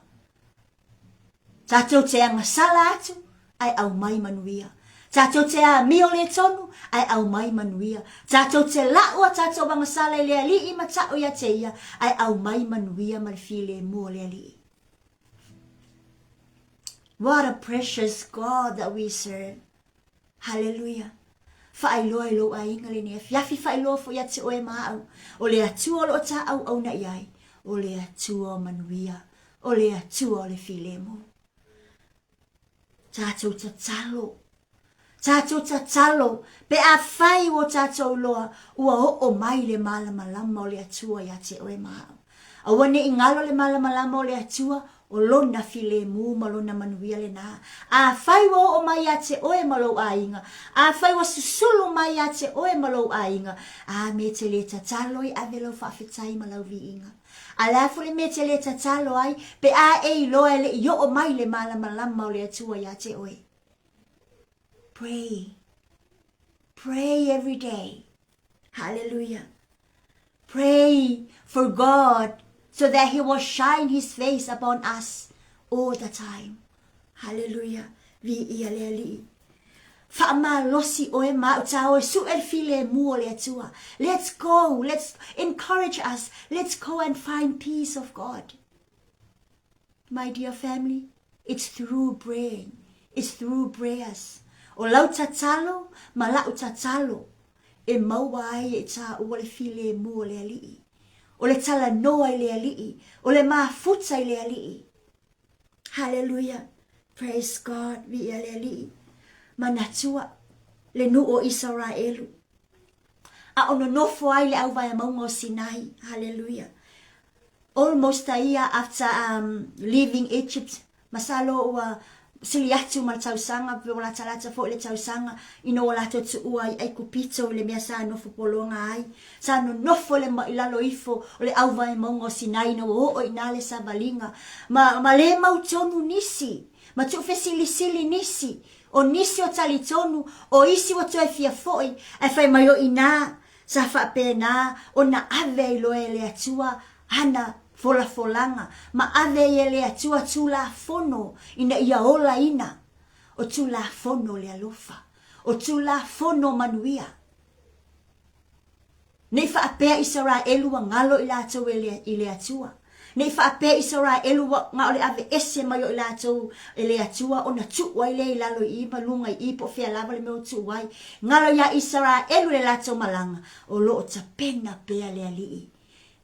Speaker 1: Tātou te agasala atu, ae aumai manuia. Tātou te āmio le tonu, ae aumai manuia. Tātou te la'u a tātou agasala i le Alii ma ta'u ia te ia, ae aumai manuia ma le filemu o le Alii. What a precious God that we serve. Hallelujah. Faailoa i lou aiga lenei afiafi, faailoa foi ia te oe ma au, o le Atua o lo o tā auauna i ai, o le Atua o manuia, o le Atua o le filemu. Tātou tatalo, Tātou tatalo, pe afai ua o tātou loa, ua oo mai le malamalama o le Atua iā te oe ma au. Aua ne i ngalo le malamalama o le Atua, o Lona filemu ma Lona manuia lenā. Afai ua oo mai iā te oe ma lou aiga, afai ua susulu mai iā te oe ma lou aiga, a me te lē tatalo i ave lau faafetai ma lau viiga. A le a foi le mea te lē tatalo ai, pe a e iloa e le i oo mai le malamalama o le Atua iā te oe. Pray. Pray every day. Hallelujah. Pray for God so that He will shine His face upon us all the time. Hallelujah. Viia le Alii. Faamalosi oe ma au tā oe suʻe le filemu o le Atua. Let's go. Let's encourage us. Let's go and find peace of God. My dear family, it's through praying. It's through prayers. O lau tatalo ma la'u tatalo e maua ai e tāua le filemu o le Alii. O le talanoa i le Alii. O le mafuta i le Alii. Hallelujah. Praise God. Viia le Alii. Manatua le nuu o Isaraelu. A o nonofo ai le auvaea mauga o Sinai. Hallelujah. Almost a year after um, leaving Egypt, masalo ua sili atu ma le tausaga, pe ua latalata foi le tausaga, ina ua latou tuua i Aikupito i le mea sa nofo pologa ai. Sa nonofo le i lalo ifo o le auvae mauga o Sinai ina ua oo i ina le savaliga. Ma, ma le mautonu nisi, ma tuufesilisili nisi, o nisi o talitonu, o isi ua toe fia foi, ae fai mai o ina, Sa faapena ona ave ai loa e le Atua ana folafolaga, ma ave ai e le Atua Tulafono ina ia olaina, o Tulafono o le alofa, o Tulafono o manuia. Ne i faapea Isaraelu ua galo i latou e le, i le Atua. Ne i faapea Isaraelu ua na o le aveese mai o i latou e le Atua ona tuu ai lea i lalo i i ma luga i i po o fea lava le mea o tuu ai. Galo iā Isaraelu le latou malaga, o lo o tapena pea le Alii.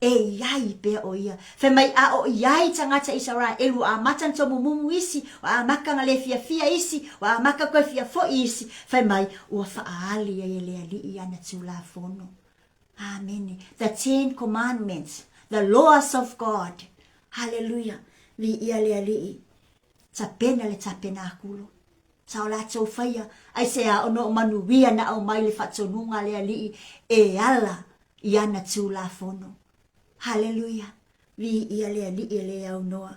Speaker 1: E iai pea o ia. Fai mai a o iai tagata Isaraelu ua amata ona tomumumu isi, ua amata ona le fiafia isi, ua amata toe fia foi isi, fai mai ua faaali ai e le Alii ana Tulafono. Amene. The Ten Commandments, the laws of God. Haleluia. Viia le Alii. Tapena le tapenakulo. Sa o latou faia, aisea ona o manuia na aumai le faatonuga a le Alii e ala i ana Tulafono. Haleluia! Viia le Alii e le aunoa.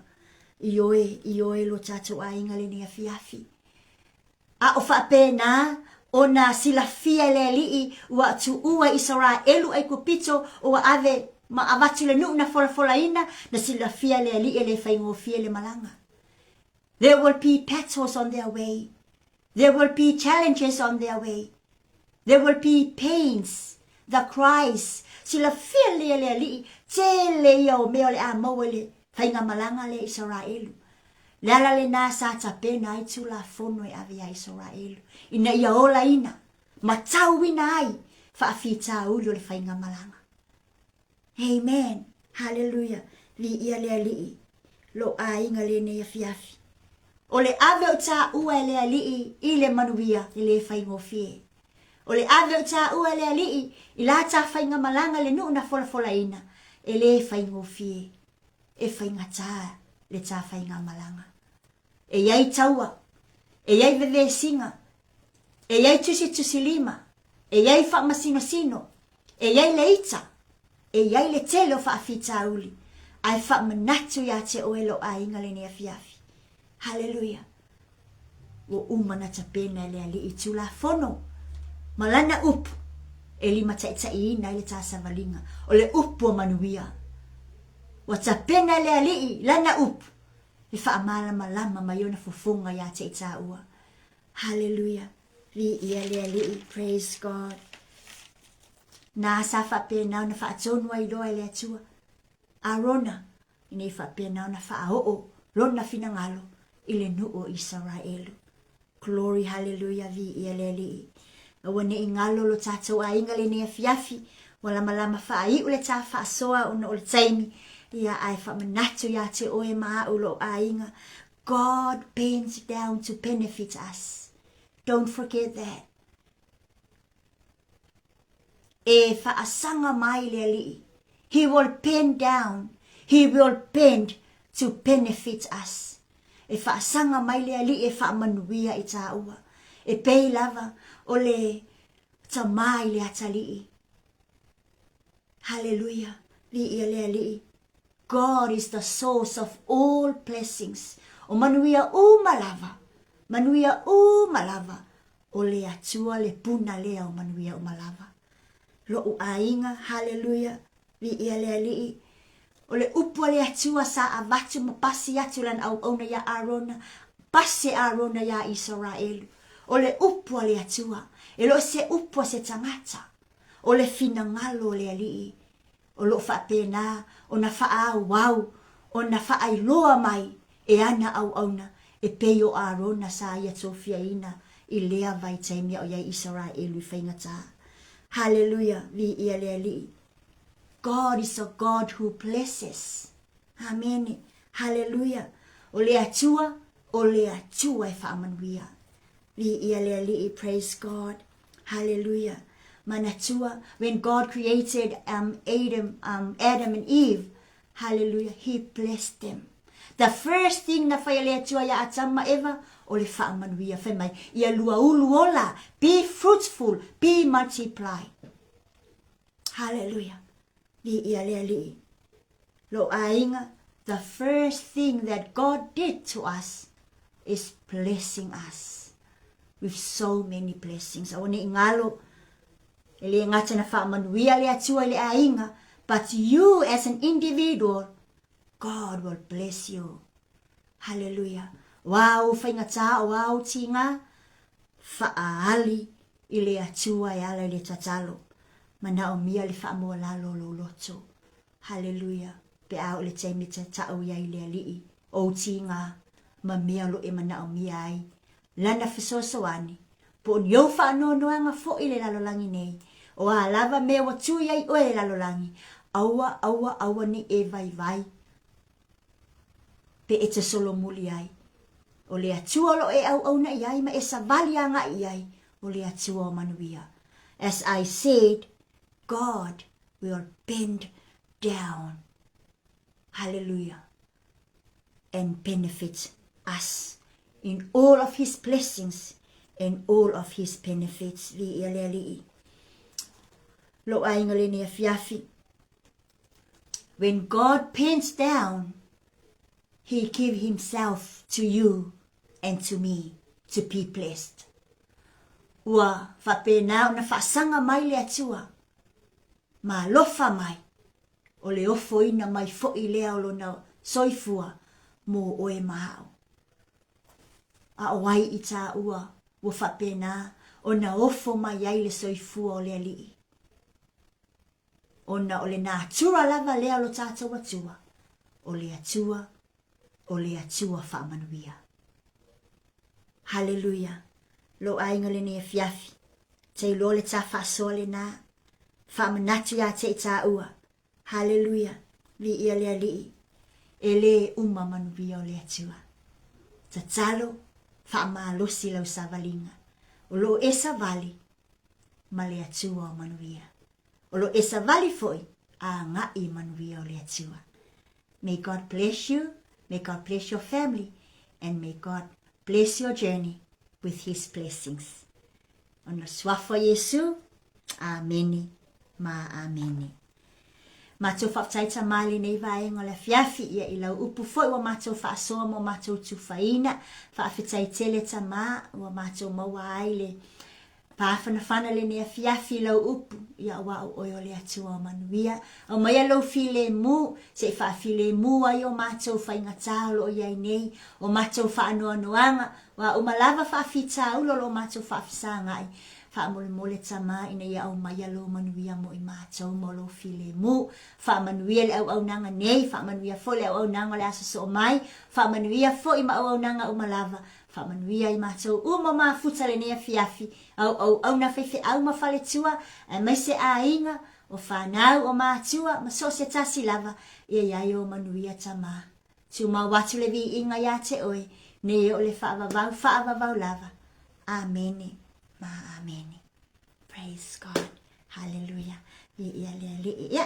Speaker 1: Ioe, ioe lo tatou aiga lenei afiafi. A o faapena ona silafia e le Alii ua tuua Isaraelu Aikupito ua ave ma avatu le nuu na folafolaina, na silafia e le Alii e le faigofie le malaga. There will be battles on their way. There will be challenges on their way. There will be pains, the cries. Silafia lelei e le Alii, tele ia o mea o le a maua i le faigamalaga lea Isaraelu. Le ala lena sa tapena ai Tulafono e ave iā Isaraelu, ina ia olaina ma tauina ai faafitauli o le faigamalaga. Amen. Haleluia. Viia le Alii. Lou aiga lenei afiafi. O le ave o taua e le Alii i le manuia e le faigofie. O le ave o taua e le Alii i la ta faigamalaga le nuu na folafolaina e le faigofie. E faigata le ta faigamalaga. E i ai taua, e i ai vevesiga, e i ai tusitusilima, e i ai faamasinosino, e i ai le ita, e i ai le tele o faafitauli, ae faamanatu iā te oe lou aiga lenei afiafi. Haleluia! Ua uma na tapena e le Alii Tulafono ma lana upu e limataitaiina ai le ta savaliga, o le upu o manuia. Ua tapena e le Alii lana upu e faamalamalama mai ona fofoga iā te i tāua. Haleluia! Viia le Alii, praise God. Nā sa faapena ona faatonu ai loa e le Atua. Arona, ina ia faapena ona faaoo lona finagalo i le nuu o Isaraelu. Glory hallelujah viia le Alii. Aua ne i galo lo tatou aiga lenei afiafi, ua lamalama faaiu le ta faasoa ona o le taimi, ia ae faamanatu ia te oe ma au lou aiga. God bends down to benefit us. Don't forget that. E faasaga mai le Alii. He will bend down. He will bend to benefit us. E faasaga mai le Alii e faamanuia i tāua. E pei lava o le tamā i le atalii. Haleluia! Viia le Alii. God is the source of all blessings. O manuia uma lava, manuia uma lava, o le Atua le puna lea o manuia uma lava. Loʻu aiga, haleluia, viia le Alii. O le upu a le Atua sa avatu ma pasi atu lana auauna iā Arona, pasi e Arona iā Isaraelu. O le upu a le Atua, e le o se upu a se tagata. O le finagalo o le Alii, o lo o faapena ona faaauau ona faailoa mai e ana auauna e pei o Arona sa ia tofiaina i lea vaitaimi a o i ai Isaraelu i faigata. Haleluia, viia le Alii. God is a God who blesses. Amene. Haleluia. O le Atua, o le Atua e faamanuia. Viia le Alii, praise God. Hallelujah. Manatua, when God created um, Adam, um, Adam and Eve, hallelujah, he blessed them. The first thing na whai le atua ia Atama ma Eva, o le whaamanuia, whai mai, ia lua ulu ola, be fruitful, be multiply. Hallelujah. Viia le Alii. Lou aiga, the first thing that God did to us is blessing us with so many blessings. Aua ne i galo, e le gata na faamanuia le Atua i le aiga, but you as an individual, God will bless you. Hallelujah. O a ou faigata, o a ou tiga, faaali i le Atua e ala i le tatalo. Manaomia le faamoalalo o lou loto. Haleluia! Pe a oo le taimi e tatau i ai le Alii, ou tiga ma mea o lo e manaomia ai Lana fesoasoani, po o ni ou faanoanoaga foi i le lalolagi nei, o a lava mea ua tu i ai oe i le lalolagi, Aua, aua, aua ne i e vaivai pe e te solomuli ai. O le Atua o lo o e auauna i ai ma e savali agai i ai, o le Atua o manuia. As I said, God will bend down, hallelujah, and benefit us in all of his blessings and all of his benefits. Viia le Alii. Lou aiga lenei afiafi. When God bends down, he give himself to you and to me to be blessed. Ua faapena ona faasaga mai le Atua ma alofa mai, o le ofoina mai foi lea o lona soifua mō oe ma au. A o ai i tāua ua faapena ona ofo mai ai le soifua o le Alii? Ona o le natura lava lea o lo tātou Atua, o le Atua, o le Atua faamanuia. Haleluia! Lou aiga lenei afiafi, teiloa le tā faasoa lenā, faamanatu iā te i tāua, Haleluia! Viia le Alii, e lē uma manuia o le Atua. Tatalo, faamalosi lau savaliga, o lo o e savali ma le Atua o manuia. O lo o e savali foi a agai i manuia o le Atua. May God bless you, may God bless your family, and may God bless your journey with his blessings. Ona suafa o Iesu, Amene ma Amene. Matou faafetai Tama i lenei vaega o le afiafi, ia i lau upu foi ua matou faasoa mo matou tufaina. Faafetai tele Tama ua matou maua ai le pāfanafana lenei afiafi i lau upu, ia aua o oe o le Atua o manuia. Aumaia lou filemu, se i faafilemu ai o matou faigata o lo o i ai nei, o matou faanoanoaga, Ua uma lava faafitauli o lo matou faafesagai, faamolemole Tama ina ia aumaia lou manuia mo i matou ma lou filemu. Faamanuia le auaunaga nei, faamanuia foi le auaunaga o le a sosoo mai, faamanuia foi ma auaunaga uma lava, faamanuia i matou uma o mafuta lenei afiafi, auauauna faifeau ma faletua, aemaise aiga, o fanau, o matua, ma so o se tasi lava, ia i ai ou manuia Tama. Tumau atu le viiga iā te oe, nei o le faavavau faavavau lava. Amene ma amene. Praise God. Hallelujah. Viia le Alii. Ia,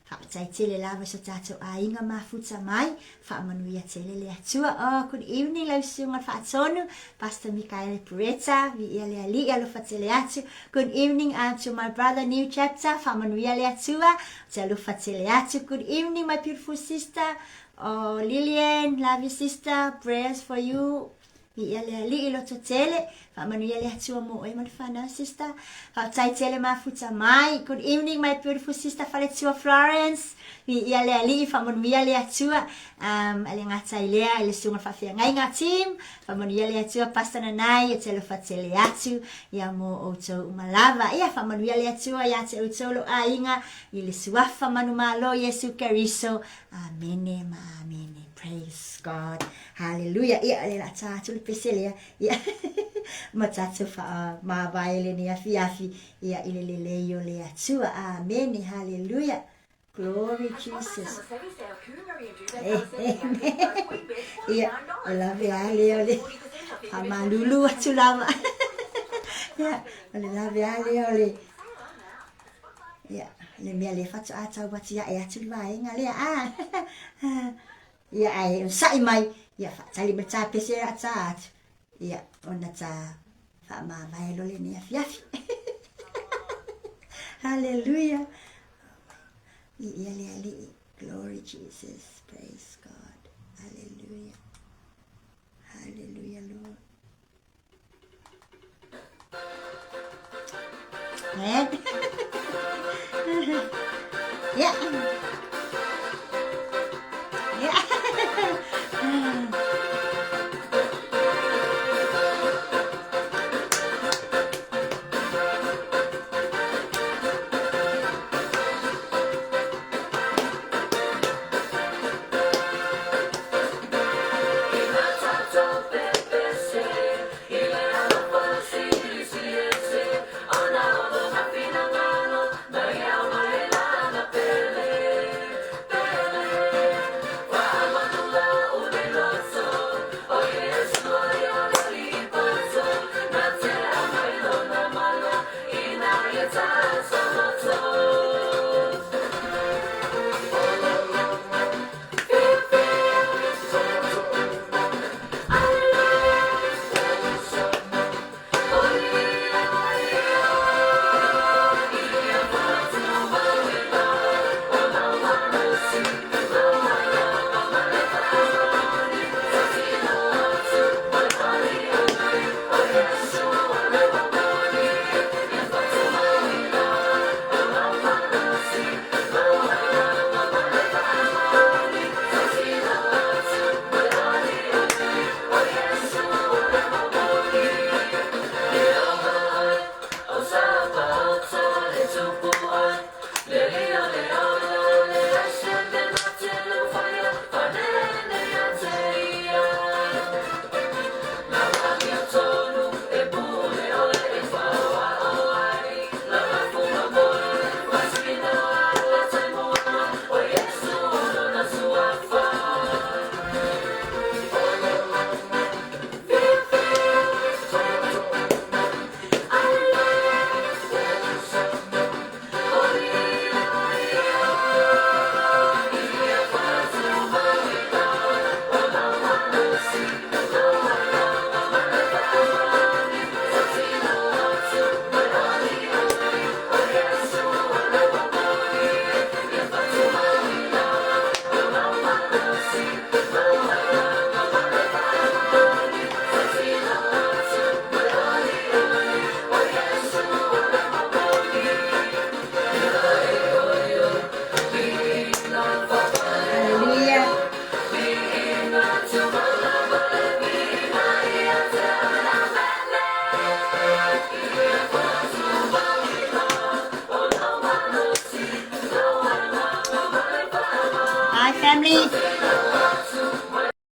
Speaker 1: faafetai tele lava i so tātou aiga mafuta mai. Faamanuia tele le Atua. Oh, good evening lau susuga le faatonu. Pastor Mikaele Pureta. Viia le Alii, alofa tele atu. Good evening to my brother New Chapter. Faamanuia le Atua. Te alofa tele atu. Good evening my beautiful sister. Oh Lilian, love you sister, prayers for you. Viia le Alii loto tele, faamanuia le Atua mo oe ma le whanau sister. Faafetai tele mafuta mai. Good evening my beautiful sister Faletua Florence. Viia le Alii, faamanuia le Atua. E le gata i lea, i le susuga faafeagaiga team. Faamanuia le Atua Pastor Nanai, e te alofa tele atu ia mo outou uma lava. Ia faamanuia le Atua ia te outou lou aiga i le suafa manumalo Iesu Keriso. Amene ma amene. Praise God. Hallelujah. Ia, le la tā atu le pese lea. Ia, ma tātou wha māwae lenei afiafi. Ia, i le lelei o le Atua. Amene. Hallelujah. Glory Jesus. Ia, o lawe a lea o le whamalulu atu lava. Ia, o le lawe a lea o le Ia, le mea lea faatoa tau atiae atu le vaega lea, a. Ia, ae onosai mai, ia faatali mai le tā pese a tā atu, ia, ona tā faamavae loa lenei afiafi. Hallelujah. Viia le Alii. Glory Jesus. Praise God. Hallelujah. Hallelujah, Lord. Yeah. Yeah. Hi family.